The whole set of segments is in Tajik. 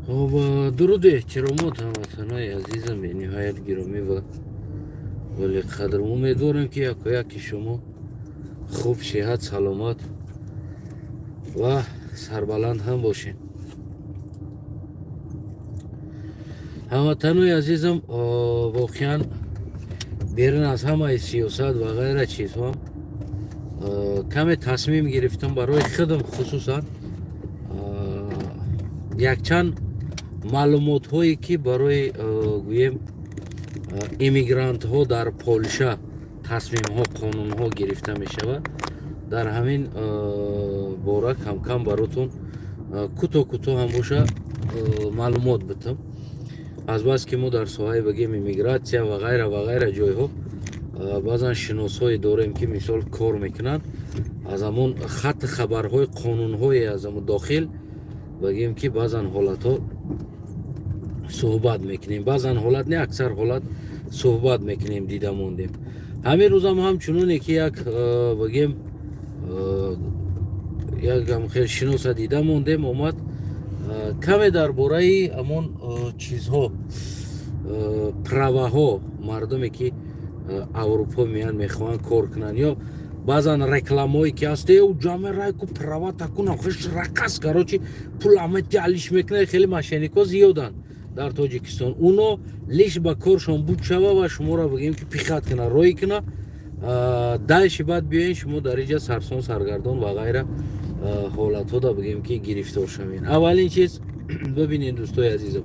Хоб, дуруду эҳтиромот, ҳамватанои азизам, бениҳоят гиромӣ ва олиқадр. Умедворем, ки якояки шумо хуб, сиҳат, саломат ва сарбаланд ҳам бошед. Ҳамватанои азизам, воқеан берун аз ҳамаи сиёсат ва ғайра чизҳо каме тасмим гирифтам барои худам, хусусан якчанд маълумотҳое, ки барои, гӯем, иммигрантҳо дар Полша тасмимҳо, қонунҳо гирифта мешавад, дар ҳамин бора камкам баротон кӯтоҳ кӯтоҳ ҳам боша маълумот битам. Азбаски мо дар соҳаи, бигем, иммигратсия ва ғайра ва ғайра ҷойҳо баъзан шиносҳое дорем, ки мисол кор мекунанд, аз ҳамон хатти хабарҳои қонунҳое аз ҳамон дохил, бигем, ки баъзан ҳолатҳо суҳбат мекунем, баъзан ҳолат не, аксар ҳолат суҳбат мекунем, дида мондем. Ҳамин рӯзам ҳамчуноне ки як, бигем, як хел шиноса дида мондем, омад, каме дар бораи ҳамон чизҳо, праваҳо, мардуме ки Аврупо меянд, мехоҳанд кор кунанд, ё баъзан рекламое ки ҳаст, э ҷаме райку права такунам хеш рақас, короче, пул амети алиш мекунад. Хеле мошенникҳо зиёданд дар Тоҷикистон. Уно лиш ба коршон буд шава ва шуморо, бигем, ки пихать куна, роӣ куна, дальше баъд биёен, шумо дар иҷа сарсон, саргардон ва ғайра ҳолатҳода, бигем, ки гирифтор шавен. Аввалин чиз, бибинед, дӯстои азизам,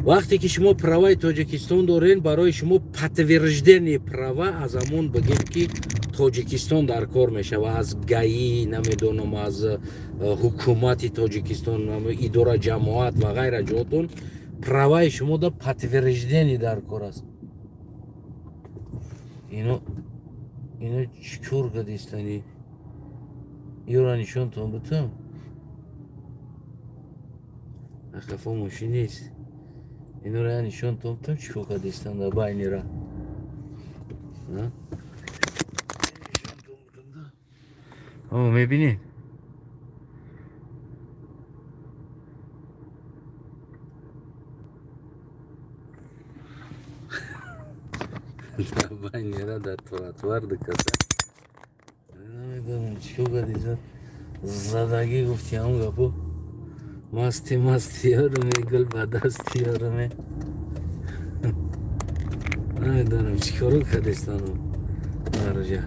вақте ки шумо праваи Тоҷикистон дорен, барои шумо подтверждение права аз ҳамон, бигем, ки Тоҷикистон дар кор мешава, аз ГАИ, намедонам, аз ҳукумати Тоҷикистон, идора ҷамоат ва ғайра ҷоотон праваи шумо да подтверждение дар кор аст. Ино чӣ кор кардистани? Ёра нишонтон бутам. Ақафо мошин нест. Инора я нишонтон бутам, чӣ кор кардистан дар байни ра. О, мебинед? Дар байни ра, дар тротуар дикаса. Намедонам, чӣ кор кардисан. Задагӣ гуфти ҳамон гапо. Масти масти ёраме, гул ба дасти ёраме. Намедонам, чӣ коро кардистану. Дарҷа.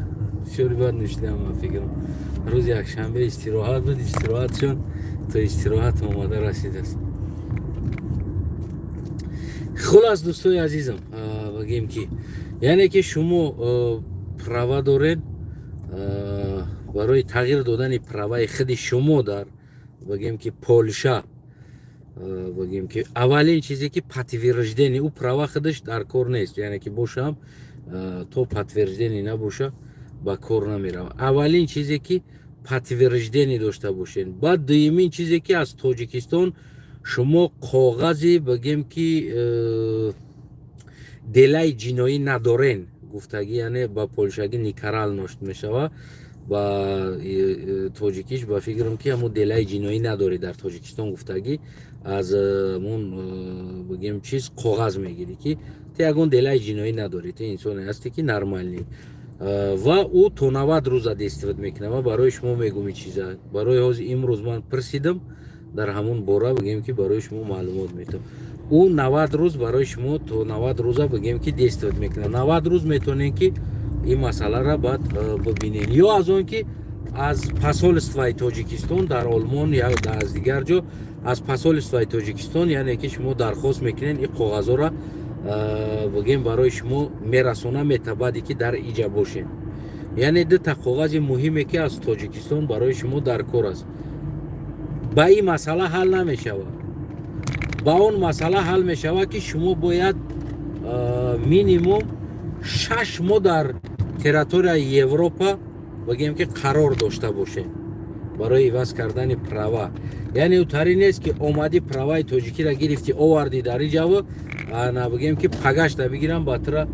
Бисёри бад нӯшидам, ман фикрам. Рӯзи якшанбе истироҳат буд, истироҳатшон то истироҳат омада расидааст. Хулас, дӯстои азизам, бигем, ки яъне ки шумо права доред, барои тағйир додани праваи худи шумо дар, бигем, ки Полша, бигем, ки аввалин чизе ки подтверждение ӯ права худаш дар кор нест, яъне ки бошам, то подтверждение набоша, ба кор намеравад. Аввалин чизе ки подтверждение дошта бошед. Баъд дуюмин чизе ки аз Тоҷикистон шумо коғази, бигем, ки делаи ҷиноӣ надорен гуфтагӣ, яъне ба полшагӣ niekaralność мешава, ба тоҷикиш ба фикрам, ки ҳамон делаи ҷиноӣ надорӣ дар Тоҷикистон гуфтагӣ, аз ҳамон, бигем, чиз коғаз мегирӣ, ки ту ягон делаи ҷиноӣ надорӣ, ту инсоне ҳастӣ, ки нормальный, ва ӯ то 90 рӯза действовать мекунад. Ман барои шумо мегӯм ин чиза, барои ҳозир имрӯз ман пурсидам дар ҳамон бора, бигем, ки барои шумо маълумот метавам. Ӯ 90 рӯз барои шумо, то 90 рӯза, бигем, ки действовать мекунад. 90 рӯз метавонем, ки ин масъаларо баъд бибинем, ё аз он ки аз посольствои Тоҷикистон дар Олмон ё аз дигар ҷо, аз посольствои Тоҷикистон, яъне ки шумо дархост мекунед, ин коғазҳоро, бигем, барои шумо мерасона метабаде ки дар иҷа бошед. Яъне дута коғази муҳиме, ки аз Тоҷикистон барои шумо дар кор аст. Ба ин масъала ҳал намешавад, ба он масъала ҳал мешавад, ки шумо бояд минимум 6 моҳ дар территорияи Европа, бигем, ки қарор дошта бошед барои иваз кардани права. Яъне ӯтари нест, ки омадӣ, праваи тоҷикиро гирифтӣ, овардӣ дар иҷаво, на, бигем, ки пагашта бигирам, ба тура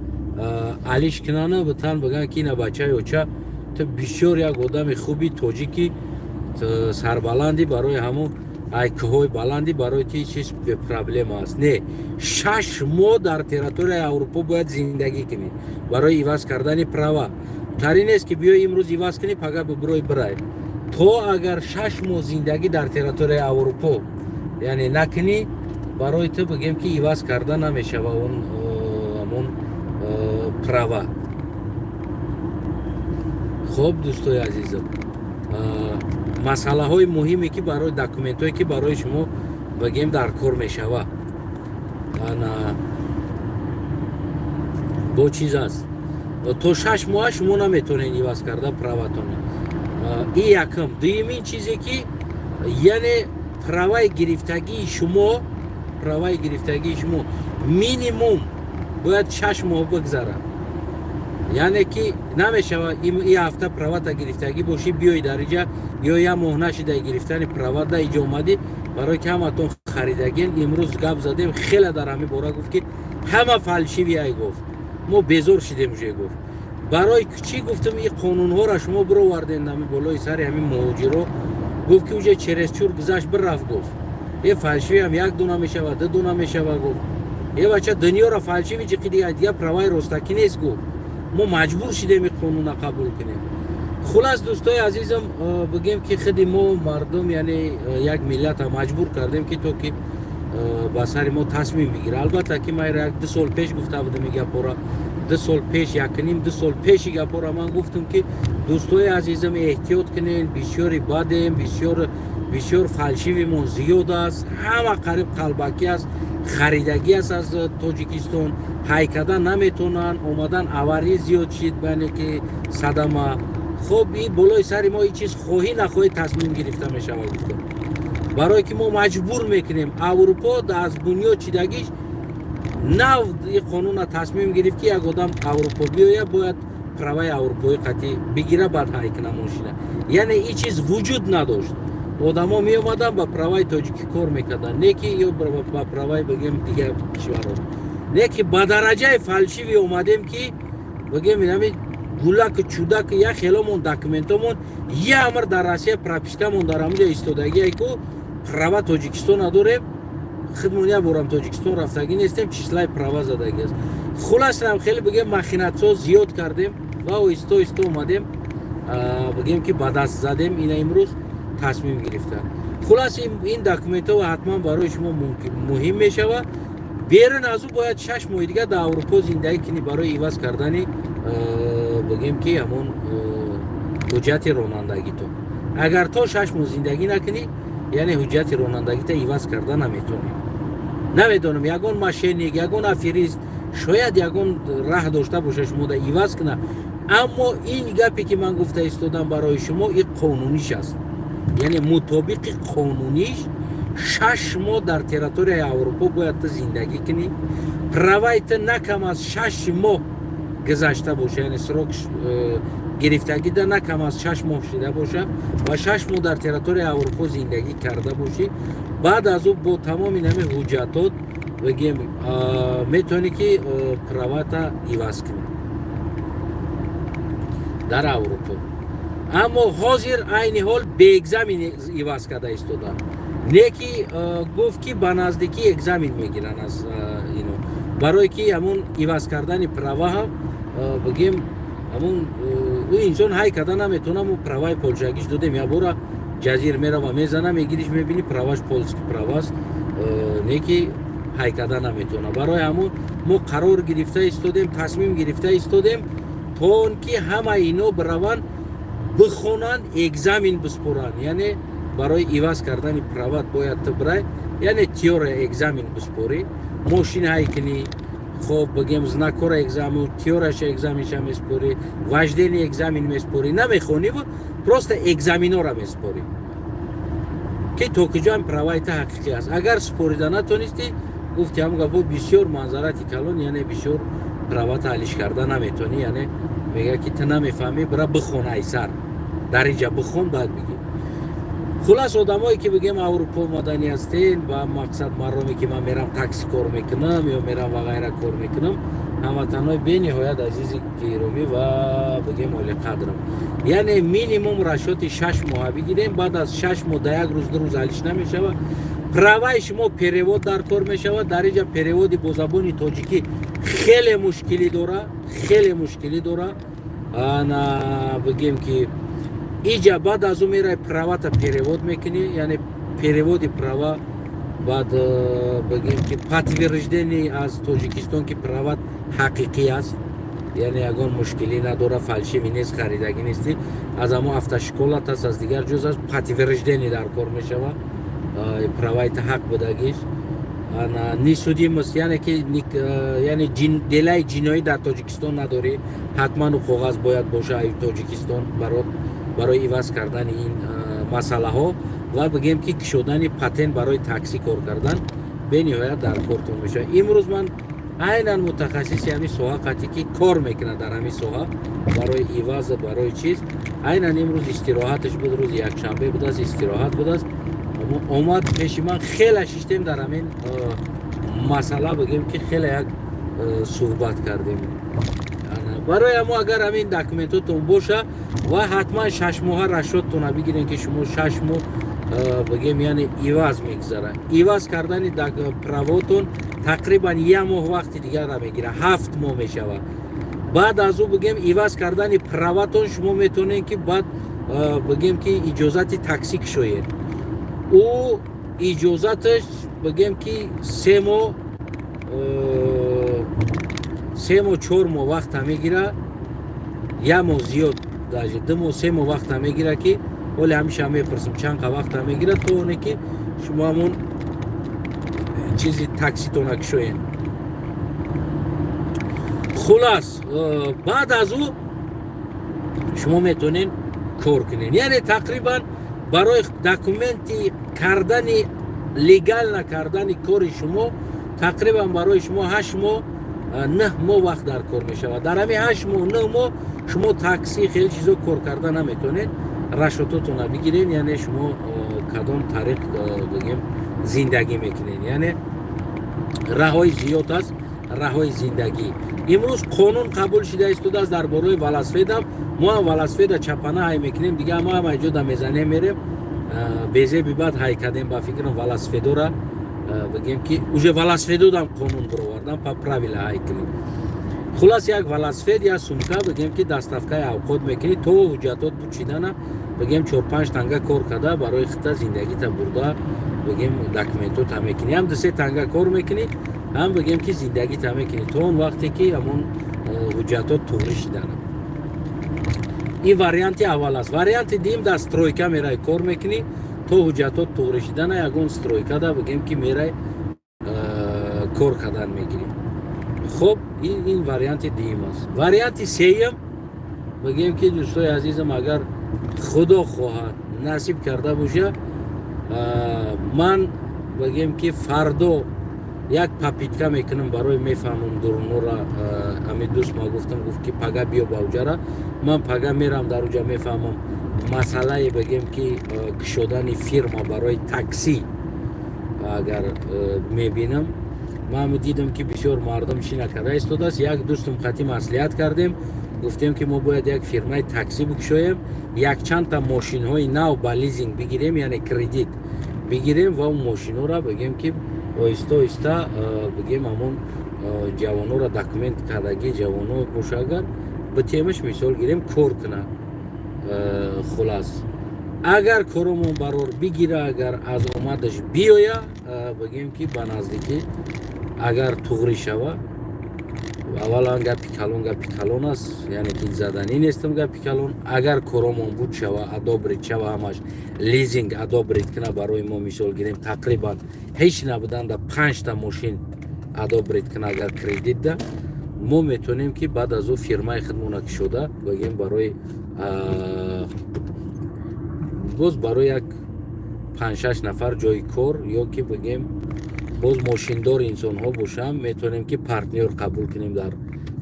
алиш кунана, битан биган, ки ина бачаи оча, ту бисёр як одами хуби тоҷикӣ. Сарбаландӣ, барои ҳамун ай кӯҳҳои баландӣ, барои ти чиз проблема аст. Не, 6 моҳ дар территорияи Аврупо бояд зиндагӣ кунӣ барои иваз кардани права. Тари нест, ки биёи имрӯз иваз кунӣ, пага бибурой бирай. То агар 6 моҳ зиндагӣ дар территорияи Аврупо, яъне, накунӣ, барои ту, бигем, ки иваз карда намешава он ҳамон права. Хоб, дӯстои азизам, масъалаҳои муҳиме, ки барои документҳое, ки барои шумо, бигем, дар кор мешава, ана бо чиз аст: то 6 моҳа шумо наметонед иваз карда праватона. И якум. Дуюмин чизе, ки, яъне, праваи гирифтагии шумо минимум бояд 6 моҳ бигзарад. Яъне ки намешава и ҳафта правата гирифтагӣ бошӣ, биёй дар иҷа, ё як моҳ нашида гирифтани права да иҷа омадӣ. Барои ки ҳаматон харидагин. Имрӯз гап задем хеле дар ҳамин бора, гуфт, ки ҳама фальшивый ай. Гуфт, мо безор шидем уже. Гуфт, барои чӣ, гуфтам, ин қонунҳоро шумо бироварден ҳами болои сари ҳамин муҳоҷиро? Гуфт, ки уже чересчур гузашт, бирафт. Гуфт, е фальшивый ам як дуна мешава, ду дуна мешава. Гуфт, е бача, дунёро фальшивый ҷиқи, дига праваи ростакӣ нест. Гуфт, мо маҷбур шидем ин қонуна қабул кунем. Хулас, дӯстои азизам, бигем, ки худи мо мардум, яъне, як миллата маҷбур кардем, ки то ки ба сари мо тасмим бигира. Албатта, ки ман як ду сол пеш гуфта будам ин гапҳоро, 2 сол пеш, якним ду сол пеши гапҳоро ман гуфтам, ки дӯстои азизам, эҳтиёт кунед, бисёри бадем, бисёр бисёр фальшивый мон зиёд аст, ҳама қариб қалбакӣ аст, харидагӣ аст аз Тоҷикистон, ҳайкада наметонанд омадан, аварӣ зиёд шид, яъне ки садама. Хоб, и болои сари мо и чиз хоҳӣ нахоҳӣ тасмим гирифта мешавад, гуфтам, барое ки мо маҷбур мекунем. Аврупо аз бунёд чидагиш нав и қонуна тасмим гирифт, ки як одам Аврупо биёяд, бояд праваи аврупоӣ қатъӣ бигира, баъд ҳай кина мошина. Яъне ин чиз вуҷуд надошт. Одамо меомаданд, ба праваи тоҷикӣ кор мекарданд, не ки ё ба праваи, бигем, дигар кишварҳо. Не ки ба дараҷаи фальшивый омадем, ки, бигем, ҳами гулаку чудаку як хеломон документомон як амр дар Россия пропискамон дар ҳамуҷа истодагие ку права Тоҷикистон надорем, худмон як борам Тоҷикистон рафтагӣ нестем, числаи права задагӣ аст. Хулас, рам хеле, бигем, махинатсо зиёд кардем ва оҳиста оҳиста омадем, бигем, ки ба даст задем. Ина имрӯз тасмим гирифтанд. Хулас, ин документҳо ҳатман барои шумо муҳим мешавад. Берун аз ӯ бояд 6 моҳи дигар дар Аврупо зиндагӣ кунӣ барои иваз кардани, бигем, ки ҳамон ҳуҷҷати ронандагитон. Агар то 6 моҳ зиндагӣ накунӣ, яъне ҳуҷҷати ронандагита иваз карда наметонӣ. Намедонам, ягон мошенник, ягон аферист шояд ягон раҳ дошта боша, шумода иваз куна. Аммо ин гапе, ки ман гуфта истодам барои шумо, ин қонуниш аст. Яъне мутобиқи қонуниш 6 моҳ дар территорияи Аврупо бояд ту зиндагӣ кунӣ, праваи ту на кам аз 6 моҳ гузашта боша, яъне срок гирифтагида на кам аз 6 моҳ шида боша ва 6 моҳ дар территорияи Аврупо зиндагӣ карда бошӣ. Баъд аз ӯ бо тамоми нами ҳуҷҷатот, бигем, метавонӣ, ки правата иваз кунӣ дар Аврупо. Аммо ҳозир, айни ҳол, бе экзамен иваз карда истода. Не ки гуфт, ки ба наздикӣ экзамен мегиранд аз ино, барое ки ҳамун иваз кардани права ҳам, бигем, ҳамун ӯ инсон ҳай карда наметавонам. Ӯ праваи полшагиш додем, якбора ҷазир мерава, мезана, мегириш, мебини, праваш польский праваст, не ки ҳай карда наметавона. Барои ҳамун мо қарор гирифта истодем, тасмим гирифта истодем, то он ки ҳама ино бираванд, бихонанд, экзамен биспоранд. Яъне барои иваз кардани прават бояд ту бирай, яъне теория экзамен биспорӣ, мошин ҳай кунӣ. Хоб, бигем, знакора экзамен, теорияша экзаменша меспорӣ, вождение экзамен меспорӣ. Намехонӣ, просто экзаменора меспорӣ, ки то куҷоам праваи та ҳақиқӣ аст. Агар спорида натонистӣ, гуфти, ҳам гапо бисёр манзарати калон, яъне бисёр правата алиш карда наметонӣ. Яъне мега, ки ту намефаҳмӣ, бира бихон, айсар дар инҷа бихон, баъд бигӣ. Хулас, одамое ки, бигем, Аврупо омаданӣ ҳастен, ба мақсад мароме ки ман мерам, такси кор мекунам ё мерам ва ғайра кор мекунам, ҳамватанҳои бениҳоят азизи гиромӣ ва, бигем, олиқадрам, яъне минимум расчёти 6 моҳа бигирем. Баъд аз 6 моҳ да як рӯз, 2 рӯз ҳалиш намешавад. Праваи шумо перевод дар кор мешавад. Дар инҷа переводи бо забони тоҷикӣ хеле мушкилӣ дора, хеле мушкилӣ дора. Ана, бигем ки, иҷа баъд аз ӯ мерай, правата перевод мекунӣ, яъне переводи права, баъд бигем ки, подтверждение аз Тоҷикистон, ки прават ҳақиқӣ аст, яъне ягон мушкилӣ надора, фальшивый нест, харидагӣ нестӣ, аз ҳамо автошколат аст, аз дигар ҷоз аст, подтверждение дар кор мешавад, праваита ҳақ будагиш. Несудимость, яъне ки, яъне делаи ҷиноӣ дар Тоҷикистон надорӣ, ҳатман у коғаз бояд боша Тоҷикистон барои иваз кардани ин масъалаҳо ва, бигем ки, кушодани патент барои таксӣ кор кардан бениҳоят дар кортон мешавад. Имрӯз ман айнан мутахассиси ҳамин соҳа қатӣ, ки кор мекунад дар ҳамин соҳа, барои иваз, барои чиз, айнан имрӯз истироҳаташ буд, рӯзи якшанбе будааст, истироҳат будааст, омад пеши ман, хеле шиштем, дар ҳамин масъала, бигем ки, хеле як суҳбат кардем. Барои ҳамо, агар ҳамин документотон боша ва ҳатман 6 моҳа расчёттона бигирем, ки шумо 6 моҳ, бигем, яъне иваз мегузарад. Иваз кардани правотон тақрибан як моҳ вақти дигарра мегирад, 7 моҳ мешавад. Баъд аз ӯ, бигем, иваз кардани праватон шумо метавонед, ки баъд, бигем ки, иҷозати таксӣ кушоед. Ӯ иҷозаташ, бигем ки, 3 моҳ, 3 моҳ, 4 моҳ вақта мегирад, як моҳ зиёд, даже 2 моҳ, 3 моҳ вақта мегирад, ки ҳоле ҳамеша мепурсам, чанд қа вақта мегирад, то оне ки шумо ҳамон чизи такситона кушоед. Хулас, баъд аз ӯ шумо метавонед кор кунед. Яъне тақрибан барои документи кардани, легально кардани кори шумо тақрибан барои шумо 8 моҳ, 9 моҳ вақт дар кор мешавад. Дар ҳамин 8 моҳ, 9 моҳ шумо такси, хеле чизо кор карда наметавонед. Расчётотона бигиред, яъне шумо кадом тариқ, бигем, зиндагӣ мекунед, яъне раҳҳои зиёд аст, раҳҳои зиндагӣ. Имрӯз қонун қабул шида истодааст дар бораи велосипедам. Мо ҳам велосипеда чапана ҳай мекунем, дига мо ҳам айҷода мезанем, мерем, безеби баъд ҳай кардем. Ба фикрам, велосипедора, бигем ки, уже велосипедодам қонун бировардан, по правила ҳай кунем. Хулас, як велосипед, як сумка, бигем ки, доставкаи авқот мекунӣ то ҳуҷҷатот бучидана, бигем, чор панҷ танга кор карда, барои хита зиндагита бурда, бигем, документота мекунӣ, ҳам ду се танга кор мекунӣ, ҳам, бигем ки, зиндагита мекунӣ то он вақте ки ҳамон ҳуҷҷатот туғрӣ шидана. Ин варианти аввал аст. Варианти дуюм: дар стройка мерай, кор мекунӣ то ҳуҷҷатот туғрӣ шидана. Ягон стройкада, бигем ки, мерай, кор кардан мегирӣ. Хуб, ин варианти дуюм аст. Варианти сеюм, бигем ки, дӯстои азизам, агар Худо хоҳад, насиб карда боша, ман, бигем ки, фардо як попытка мекунам барои мефаҳмам дурнора. Ами дӯст ма гуфтам, гуфт ки пага биё ба уҷара. Ман пага мерам, дар уҷа мефаҳмам масъалае, бигем ки, кушодани фирма барои таксӣ. Агар мебинам, ман дидам, ки бисёр мардум чӣ накарда истодааст. Як дӯстум қатӣ маслиҳат кардем, гуфтем, ки мо бояд як фирмаи таксӣ бикушоем, якчандта мошинҳои нав ба лизинг бигирем, яъне кредит бигирем ва он мошинҳоро, бигем ки, оҳиста оҳиста, бигем, ҳамон ҷавонҳоро, документ кардагӣ ҷавонҳо боша, агар битемаш, мисол гирем, кор кунад. Хулас, агар коромон барор бигира, агар аз омадаш биёя, бигем ки, ба наздикӣ агар туғрӣ шава, аввалан гапи калон, гапи калон аст, яъне ки заданӣ нестам гапи калон. Агар коромон буд шава, одобрить шава ҳамаш, лизинг одобрить куна барои мо, мисол гирем, тақрибан ҳеҷ набуданда панҷта мошин одобрить куна, агар кредит да, мо метавонем, ки баъд аз ӯ фирмаи худмона кушода, бигем, барои боз барои як панҷ-шаш нафар ҷои кор ё ки, бигем, боз мошиндор инсонҳо бошам, метавонем, ки партнёр қабул кунем. Дар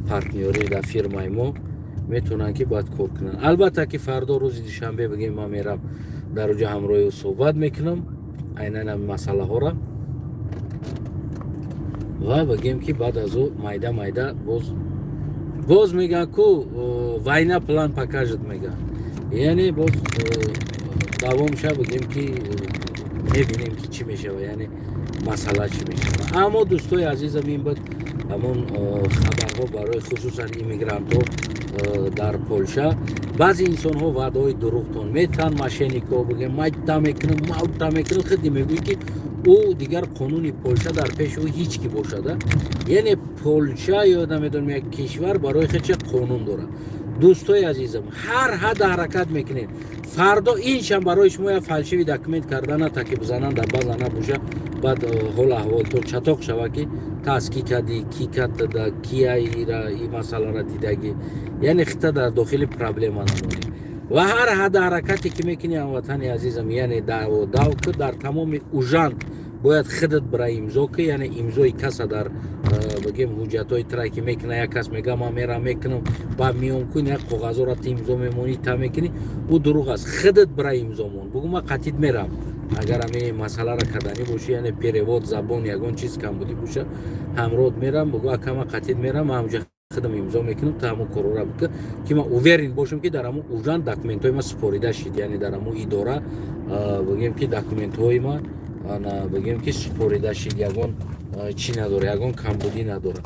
партнёрӣ дар фирмаи мо метавонанд, ки бояд кор кунанд. Албатта ки фардо, рӯзи душанбе, бигем, ман мерам. Дар оҷа ҳамроҳи ӯ суҳбат мекунам айнан ҳамин масъалаҳоро ва бигем, ки баъд аз ӯ майда майда боз мегӯянд ку война план покажет мегӯянд, яъне боз давом ша, бигем, ки мебинем, ки чӣ мешава, яъне масъала чӣ мешава. Аммо, дӯстои азизам, ин буд ҳамон хабарҳо барои хусусан иммигрантҳо дар Полша. Баъзе инсонҳо ваъдаҳои дурӯғтон метаҳанд, мошенник о, бигем, майта мекунам, мавта мекунам. Хиди мегӯӣ, ки ӯ дигар қонуни Полша дар пеши ӯ ҳеҷ ки бошада. Яъне Полша ё намедонам, як кишвар барои худша қонун дорад. Дӯстои азизам, ҳар ҳадда ҳаракат мекунед, фардо иншам барои шумо як фальшивый документ кардана, таки бизананд, дар база набоша, баъд ҳол аҳволтон чатоқ шава, ки тас ки кадӣ, ки катда, кияира и масъалара дидагӣ, яъне хита дар дохили проблема намонӣ. Ва ҳар ҳадда ҳаракате ки мекунӣ, ҳамватани азизам, яъне даъво дав ки дар тамоми ужанд бояд худат бира имзо ки, яъне имзои каса дар бигем ҳуҷҷатҳои тра ки мекуна. Як кас мега: «Ман мерам, мекунам, баъд меом кун», як коғазҳоро ту имзо мемонӣ, та мекунӣ, ӯ дурӯғ аст. Худат бира имзо мон, бугӯ: «Ман қатид мерам». Агар ҳамин масъаларо карданӣ бошӣ, яъне перевод, забон, ягон чиз камбудӣ боша, ҳамроҳат мерам. Бугӯ: «Ака, ман қатид мерам, ман ҳамҷа худам имзо мекунам, ту ҳамон корора бикун», ки ман уверен бошам, ки дар ҳамон ужанд документҳои ман супорида шид, яъне дар ҳамон идора, бигем, ки документҳои ман, бигем, ки супорида шид, ягон чӣ надора, ягон камбудӣ надора.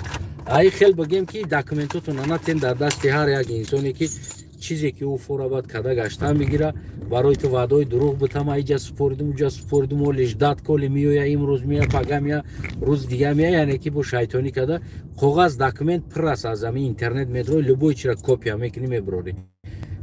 Ай хел, бигем, ки документотон натен дар дасти ҳар як инсоне, ки чизе ки ӯ фора бад када гаштан мегира, барои ту ваъдаҳои дурӯғ битама: «Иҷа супоридум, уҷа супоридум, оли ждать коли меоя, имрӯз мея, пага мея, рӯзи дига мея». Яъне ки бо шайтонӣ када коғаз, документ пур аст. Аз ҳамин интернет медрои, любой чира копия мекунӣ, меброрӣ,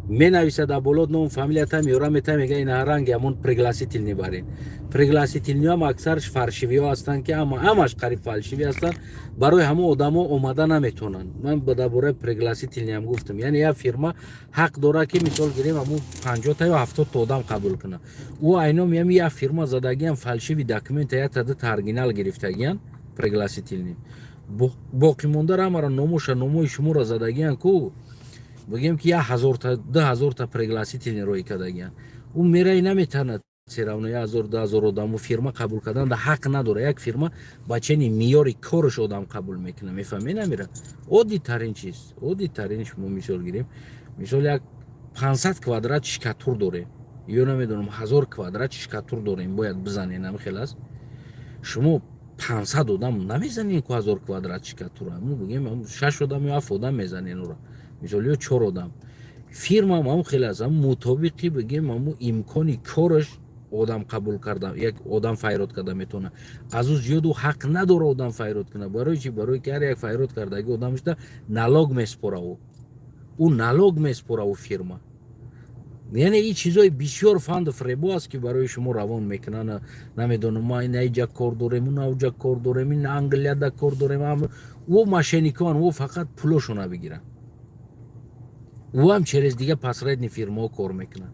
менависад дар боло ном, фамилията, меёра, мета, мега: «Ина ранги ҳамон пригласительный барин». Пригласительный ҳам аксарш фальшивый ҳо ҳастанд, ки ҳамаш қариб фальшивый ҳастанд. Барои ҳамон одамо омада наметавонанд. Ман дар бораи пригласительный ҳам гуфтам, яъне як фирма ҳақ дорад, ки, мисол гирем, ҳамон 50-та ё 70-та одам қабул кунад. Ӯ айном ями як фирма задагиам фальшивый документа, якта дута оригинал гирифтагиян, пригласительный боқимондаро ҳамаро номоша, номои шуморо задагиян ку. Бигем, ки 1000-та, 2000-та пригласительный роӣ кардагиян, ӯ мераи наметавонад. Всё равно 1000, 2000 одаму фирма қабул кардан да ҳақ надора. Як фирма ба чени меъёри кораш одам қабул мекунад, мефаҳме? Намера оддитарин чиз, оддитарин. Шумо мисол гирем, мисол, як 500 квадрат штукатур дорем ё намедонам, 1000 квадрат штукатур дорем, бояд бизанем, намихел аст. Шумо 500 одам намезанем ку 1000 квадрат штукатура, бигем, шаш одам ё ҳафт одам мезанем ура, мисол, ё чор одам. Фирмам ҳам хеле аст, мутобиқи, бигем, ҳаму имкони кораш одам қабул карда, як одам файрод карда метавона. Аз ӯ зиёд ӯ ҳақ надора одам файрод кунад. Барои чи? Барои ки ҳар як файрод кардаги одам шуда налог меспора, ӯ налог меспора, ӯ фирма. Яъне ин чизои бисёр фанду фребо аст, ки барои шумо равон мекунанд. Намедонам, ма ина иҷа кор дорем, уна уҷа кор дорем, ин Англияда кор дорем. Ӯ мошенник оан, ӯ фақат пулошона бигиранд. Ӯ ҳам через дига посредний фирмаҳо кор мекунанд.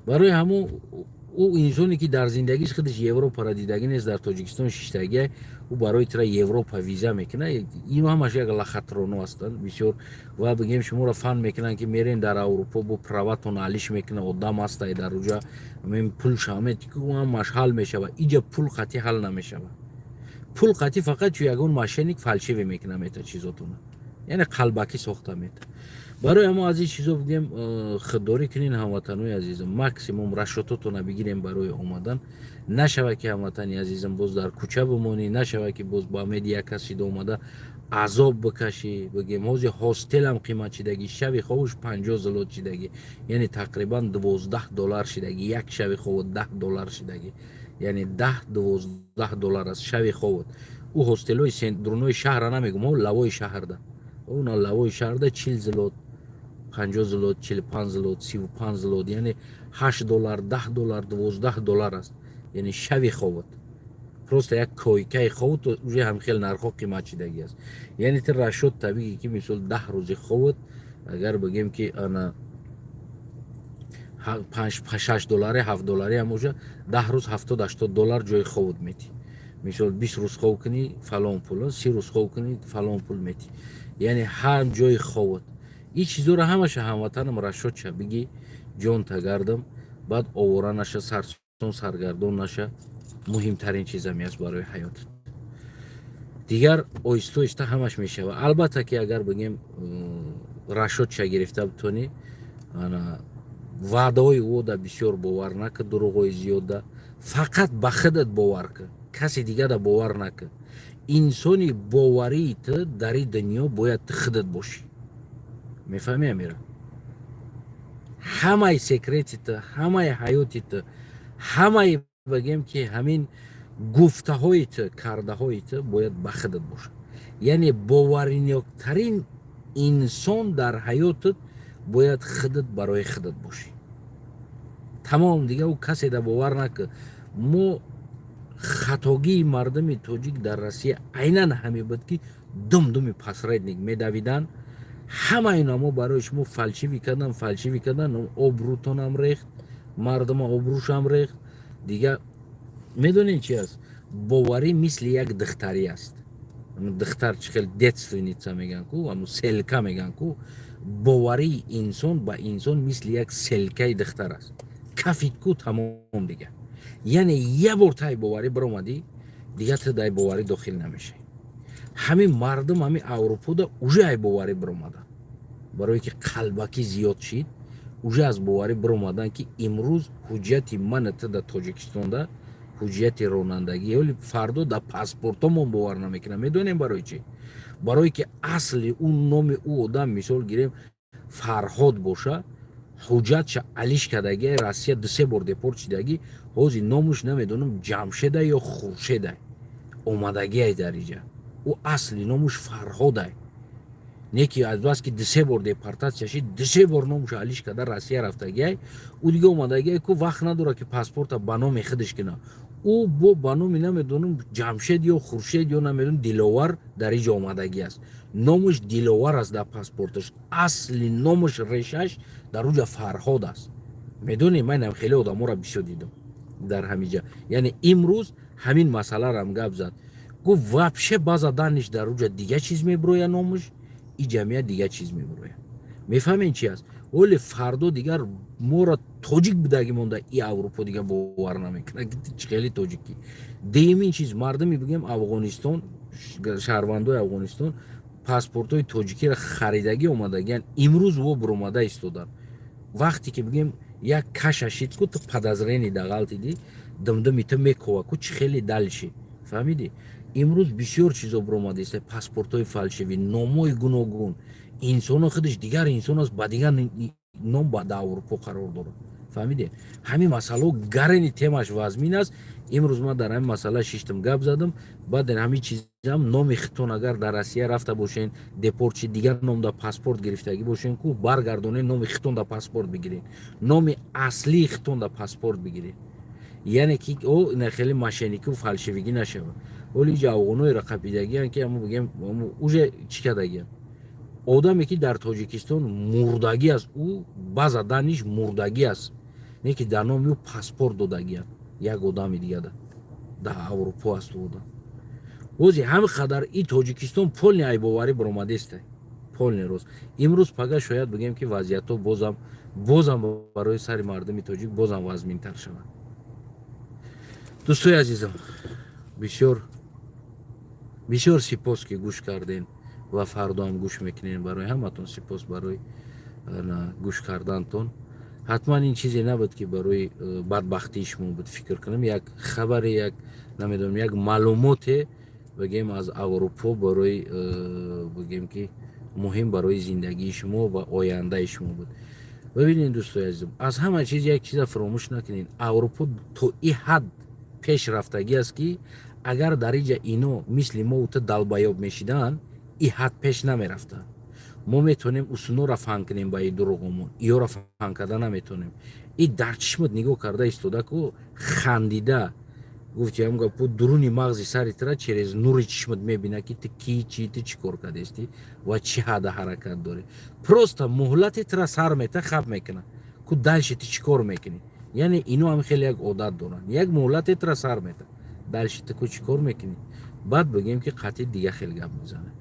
Барои ҳамун ӯ инсоне, ки дар зиндагиш худаш Европаро дидагӣ нест, дар Тоҷикистон шиштагия, ӯ барои тира Европа виза мекунад. Ин ҳамаш як лохотрон о ҳастанд бисёр. Ва, бигем, шуморо фан мекунанд, ки мерен дар Аврупо, бо права тон алиш мекунад, одам ҳастай дар уҷа, пул ҳамаш ҳал мешавад. Иҷа пул қатъи ҳал намешавад. Пул қатъи фақат чу ягон мошенник фальшивый мекунад, мета чизотона, яъне қалбакӣ сохта мета. Барои ҳамо аз ин чизо, бигем, худдорӣ кунен, ҳамватанои азизам. Максимум расчёт отона бигирем барои омадан. Нашава, ки, ҳамватани азизам, боз дар кӯча бимонӣ, нашава, ки боз ба умеди як кас шида омада азоб бикашӣ. Бигем, ҳозир ҳостелам қимат шидагӣ, шави хобуш 50 злот шидагӣ, яъне тақрибан 12 доллар шидагӣ. Як шави хобу 10 доллар шидагӣ, яъне 10-12 доллар аст шави хобут. Ӯ ҳостелҳои дурунои шаҳра намегум, лавои шаҳрда, уна лавои шаҳрда 40 злот, 50 злот, 45 злот, 35 злот, яъне 8 доллар, 10 доллар, 12 доллар аст, яъне шави хобот, просто як койка и хобот уже ҳам хел нархҳо қимат шидагӣ аст. Яъне ти расчёт табиӣ, ки мисол 10 рӯзи хобот, агар бигем, ки ана 6 доллари, 7 доллари ҳам уже 10 рӯз 70-80 доллар ҷои хобот метӣ. Мисол, 20 рӯз хоб кунӣ, фалон пул, 30 рӯз хоб кунӣ, фалон пул метӣ, яъне ҳам ҷои хобот. Ин чизоро ҳамаша, ҳамватанам, расчёт ша бигӣ, ҷон тагардам. Баъд овора наша, сарсон саргардон наша. Муҳимтарин чиз ҳами аст барои ҳаётат. Дигар оҳиста оҳиста ҳамаш мешавад. Албатта, ки агар бигем, расчёт ша гирифта битонӣ, ваъдаҳои ӯ да бисёр бовар накун, дурӯғҳои зиёдда. Фақат ба худат бовар кун, каси дигара бовар накун. Инсони боварии ту дар ин дунё бояд ту худат бошӣ. Мефаҳмӣ, Амира? Ҳамаи секрети ту, ҳамаи ҳаёти ту, ҳамаи, бигем, ки ҳамин гуфтаҳои ту, кардаҳои ту бояд ба худат бошад. Яъне бовариноктарин инсон дар ҳаётат бояд худат барои худат бошӣ. Тамом, дига ӯ каседа бовар накун. Мо хатогии мардуми тоҷик дар Россия айнан ҳаме буд, ки дум думи посредник медавиданд. Ҳама инамо барои шумо фальшивый кардан, фальшивый кардан, обрӯтонам рехт, мардума обрӯшам рехт. Дига медонед, чи аст? Боварӣ мисли як духтарӣ аст. Духтар чӣ хел девственница мегӯянд ку, ҳамун селка мегӯянд ку. Боварии инсон ба инсон мисли як селкаи духтар аст. Кафид ку, тамом дига. Яъне як бор таи боварӣ биромадӣ, дига ту дай боварӣ дохил намешавӣ. Ҳамин мардум ҳамин Аврупода уже ай боварӣ биромада, барое ки қалбакӣ зиёд шид, уже аз боварӣ биромадан, ки имрӯз ҳуҷҷати мана ту дар Тоҷикистонда ҳуҷҷати ронандагӣ, оли фардо дар паспортомон бовар намекунам. Медонем барои чӣ? Барое ки асли ӯ номи ӯ одам, мисол гирем, Фарҳод боша, ҳуҷҷатша алиш кардагӣ, Россия дусе бор депорт шидагӣ, ҳозир номуш намедонам, Ҷамшеда ё Хуршеда омадагиай дар иҷа. Ӯ асли номуш Фарҳодай, не ки азбаски дусе бор депортатсия шид, дусе бор номуша алиш карда, Россия рафтагиай. Ӯ дига омадагиай ку, вақт надорад, ки паспорта ба номи худаш кунад. Ӯ бо ба номи, намедонам, Ҷамшед ё Хуршед ё, намедонам, Диловар дар иҷо омадагӣ аст. Номуш Диловар аст дар паспорташ, асли номуш, решаш дар уҷа Фарҳод аст. Медонӣ, ман хеле одаморо бисёр дидам дар ҳамиҷа. Яъне имрӯз ҳамин масъаларам гап зад, гуфт: вообще база данных дар уҷа дига чиз мебироя, номуш и ҷамъият дига чиз мебирояд. Мефаҳмем, чи аст? Оле фардо дигар моро тоҷик будагӣ монда, и Аврупо дига бовар намекунад, ки чӣ хели тоҷикӣ. Дуюмин чиз, мардуми, бигем, Афғонистон, шаҳрвандои Афғонистон паспортҳои тоҷикиро харидагӣ омадагиян, имрӯз во биромада истоданд. Вақте ки, бигем, як каша шид ку, ту подозрение дағалтидӣ, димдими ту мекова ку, чӣ хели дальше, фаҳмидӣ? Имрӯз бисёр чизо биромада иста: паспортҳои фальшивый, номҳои гуногун, инсоно худаш дигар инсон аст, ба дигар ном дар Аврупо қарор дорад. Фаҳмиде? Ҳамин масъалао гарени темаш вазмин аст. Имрӯз ман дар ҳамин масъала шиштам, гап задам. Баъд ҳамин чизам, номи хитон агар дар Россия рафта бошен, депорт чи, дигар ном дар паспорт гирифтагӣ бошен ку, баргардонен, номи хитон дар паспорт бигирен, номи аслии хитон дар паспорт бигирен. Яъне ки о хеле мошенник у фальшивый гӣ нашавад. Оли иҷа афғоноеро қапидагиян, ки ҳамо, бигем, уже чӣ кардагиян? Одаме ки дар Тоҷикистон мурдагӣ аст, ӯ база данных мурдагӣ аст, не ки дар номи ӯ паспорт додагиян як одами дигада, дар Аврупо аст ӯ одам. Бози ҳами қадар и Тоҷикистон полный айбоварӣ баромадеста, полный рост. Имрӯз пага шояд, бигем, ки вазъиятҳо бозам барои сари мардуми тоҷик бозам вазминтар шавад. Дӯстои азизам, бисёр бисёр сипос, ки гӯш кардем ва фардоам гӯш мекунем. Барои ҳаматон сипос барои гӯш кардантон. Ҳатман ин чизе набуд, ки барои бадбахтии шумо буд. Фикр кунам, як хабаре, як, намедонам, як маълумоте, бигем, аз Аврупо барои бигем, ки муҳим барои зиндагии шумо ва ояндаи шумо буд. Бибинед, дӯстои азизам, аз ҳама чиз як чиза фаромӯш накунед: Аврупо то и ҳад пеш рафтагӣ аст, ки агар дар иҷа ино мисли мо ту долбоёб мешиданд, и ҳад пеш намерафтанд. Мо метавонем усуноро фаҳм кунем, ба и дурӯғомон иёро фаҳм карда наметавонем. И дар чишмат нигоҳ карда истода ку, хандида гуфти, ҳам гапо дуруни мағзи сари тура через нури чишмат мебина, ки ту ки, чӣ, ту чӣ кор кардестӣ ва чӣ ҳада ҳаракат дорӣ. Просто муҳлати тура сар мета, хаб мекуна ку, дальше ту чӣ кор мекунӣ? Яъне ино ҳам хеле як одат доранд: як муҳлате тура сар мета, дальше ту ку чӣ кор мекунӣ? Баъд бигем, ки қатъи дига хел гап мезанад.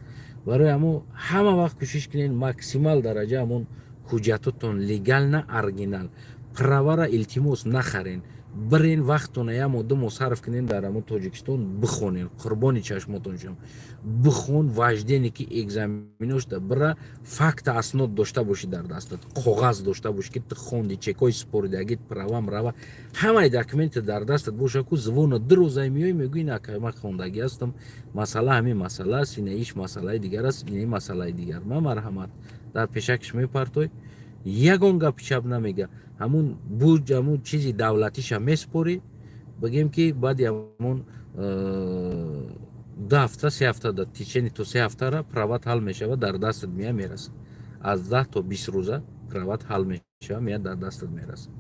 Барои ҳамо ҳама вақт кӯшиш кунед, максимал дараҷа ҳамон ҳуҷҷатотон легально, оригинал. Правара, илтимос, нахарен, бирен, вақтона як моҳ, 2 моҳ сарф кунен, дар ҳамон Тоҷикистон бихонен. Қурбони чашмотон шам, бихон. Вождение ки экзаменошда бира, факта, аснод дошта бошӣ дар дастат, коғаз дошта бошӣ, ки ту хонди, чекои супоридагит, правам рава, ҳамаи документи дар дастат боша. Ку звона 2 рӯза меои, мегӯи: «Нака, ман хондагӣ ҳастам, масъала ҳамин масъала аст, ина иш масъалаи дигар аст, ина масъалаи дигар». Ма марҳамат, дар пешакиш мепартой, ягон гапи чап намега. Ҳамун буҷ, ҳамун чизи давлатиша месупорӣ. Бигем, ки баъди ҳамун 2 ҳафта, 3 ҳафта, дар течение то 3 ҳафтара прават ҳал мешавад, дар дастат мея, мерасад. Аз 10 то 20 рӯза прават ҳал мешавад, мея, дар дастат мерасад.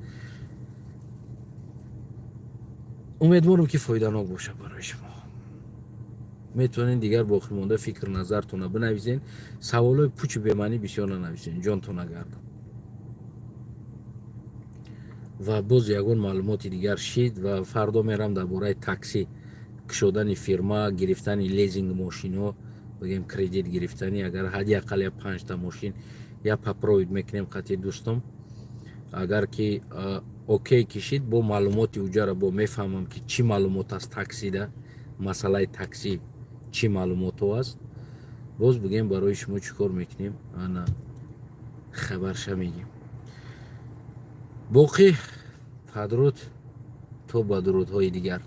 Умедворам, ки фоиданок бошад барои шумо. Метавонед дигар боқимонда фикр назартона бинависен. Саволҳои пучу бемаънӣ бисёр нанависен, ҷонтона гардам. Ва боз ягон маълумоти дигар шид ва фардо мерам дар бораи таксӣ, кушодани фирма, гирифтани лизинг мошинҳо, бигем, кредит гирифтани, агар ҳадди ақал я панҷта мошин я попробовать мекунем қатъи дӯстом. Агар ки окей кишид, бо маълумоти уҷара бо мефаҳмам, ки чӣ маълумот аст таксида, масъалаи таксӣ чӣ маълумотҳо аст. Боз бигем, барои шумо чӣ кор мекунем, ана хабарша мегем. Боқӣ падруд, то ба дурудҳои дигар.